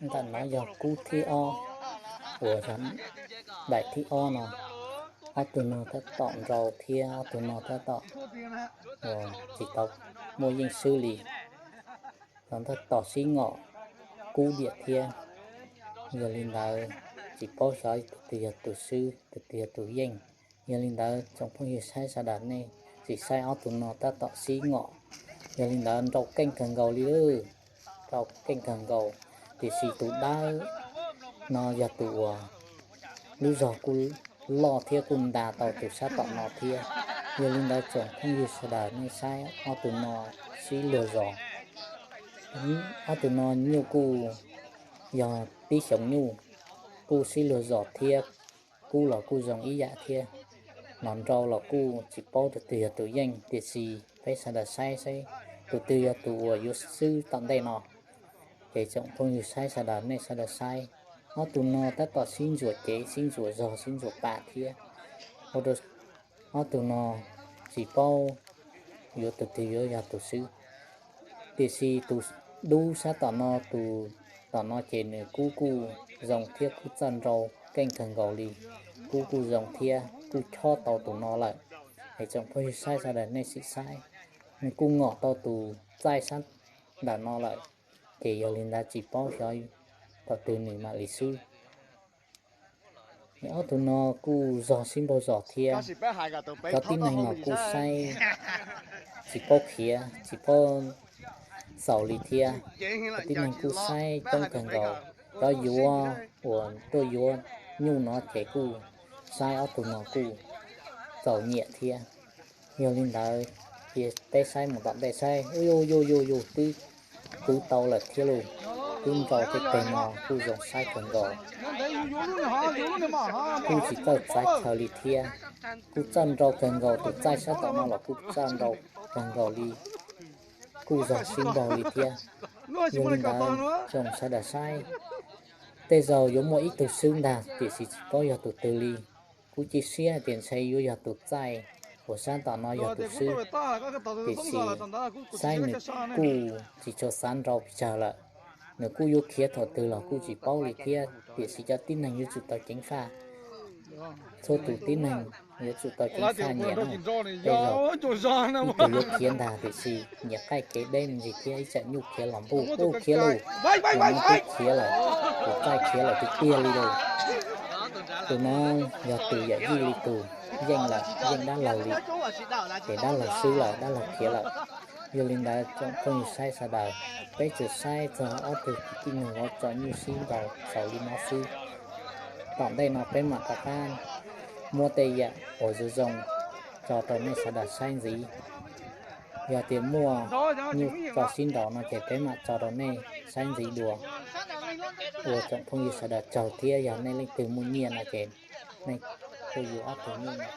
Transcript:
Ntawm no yog kub thib ob, uas yog daim thib ob no. Ob tug no tab tom nrau thiab ob tug no tab tom uas tsis tau muaj yeej swb li, los tab tom sib ngom kub diam thiab. Yog li ntawd tsis paub xyov tus twg yog tus swb, tus twg yog tus yeej. Yog li ntawd tsoom phooj ywg saib sawv daws nej sim saib ob tug no tab tom sib ngom. Yog li ntawd nrau keej kawg nkaus li lawm, nrau keej kawg nkaus. Tiam sis tus dawb no yog tus uas lub zog kuj loj thiab kuj nta tau tus sab tom no thiab. Yog li ntawd tsoom phooj ywg sawv daws nej saib ob tug no sib luag zos. Ob tug no nyuj kuj yog tib xyoos nyuj, kuj sib luag zos thiab. Kub los kuj zoo ib yam thiab, los nrau los kuj tsis paub tus twg yog tus yeej, tiam sis peb sawv daws saib saib tus twg yog tus uas yuav swb tom ntej no. Ces tsoom phooj ywg saib sawv daws nej sawv daws saib, ob tug no tab tom sib ntsuam cev, sib ntsuam zog, sib ntsuam pas thiab. Ua rau ob tug no tsis paub yuav tus twg yuav yog tus swb. Tiam sis tus dub sab tom no, tus tom no ces nws kub kuj zoo thiab kuj txawj nrau keej kawg nkaus li, kub kuj zoo thiab kuj chob tau tus no lawm. Es tsoom phooj ywg saib sawv daws nej sim saib, nws kuj ngom tau tus txaij sab ntawm no lawm. Ces yog li ntawd tsis paub xyov thaum twg nws mam li swb. Ob tug no kuj zog sib npaug zos thiab. Cov tib neeg los kuj saib tsis paub khiav, tsis paub txaus li thiab. Cov tib neeg kuj saib coob kawg nkaus. Cov yuav uas tuaj yuav nyuj no ces kuj saib ob tug no kuj txaus nyiam thiab. Yog li ntawd, cia peb saib mus tom ntej saib. Ub, yus yus yus yus twb kwv tau lawm thiab lauj. Twb nrau tej teg no kuj zoo saib kawg nkaus, kuj tsis txawj txav chaw li thiab. Kuj txawj nrau kawg nkaus, tus txaij sab tom no los kuj txawj nrau kawg nkaus li, kuj zog sib npaug li thiab. Yog li ntawd, tsoom sawv daws saib, tej zaum yuav muaj ib tug swb ntag, tiam sis tsis paub yog tus twg li. Kuv cia siab tias ntshe yuav yog tus txaij uas sab tom no yog tus swb, tiam sis saib nws kuj tsis tshua xav nrau pes tsawg lawm. Nws kuj yuav khiav thaum twg los kuj tsis paub li thiab, tiam sis cov tib neeg yuav tsum tau ceev faj. Txhua tus tib neeg yuav tsum tau ceev faj nyiam na. Tej zaum ib tug yuav khiav ntag, tiam sis nyiam qaij kev deb me ntsis thiab ib tsam nyuj khiav los npuj, ub, khiav lauj, tus no twb khiav lawm, tus txaij khiav lawm tiag tiag li lauj. Tus no yog tus yam yij li tus yeej lawm, yeej dab laug li, ces dab laug swb lawm, dab laug khiav lawm. Yog li ntawd tsoom phooj ywg saib sawv daws, peb tsuas saib txog ob tug kwv tij neeg uas tso nyuj sib nraus xaus li no xwb. Tom ntej no peb mam rov qab muab tej yam uas zoo zoo tso rau nej sawv daws saib ntxiv. Yog tias muaj nyuj tso sib nraus no ces peb mam tso rau nej saib ntxiv dua. Ua tsoom phooj ywg sawv daws tsaug thiab, yog nej leej twg muaj nyiaj no ces nej kuj yuav ob tug nyuj no.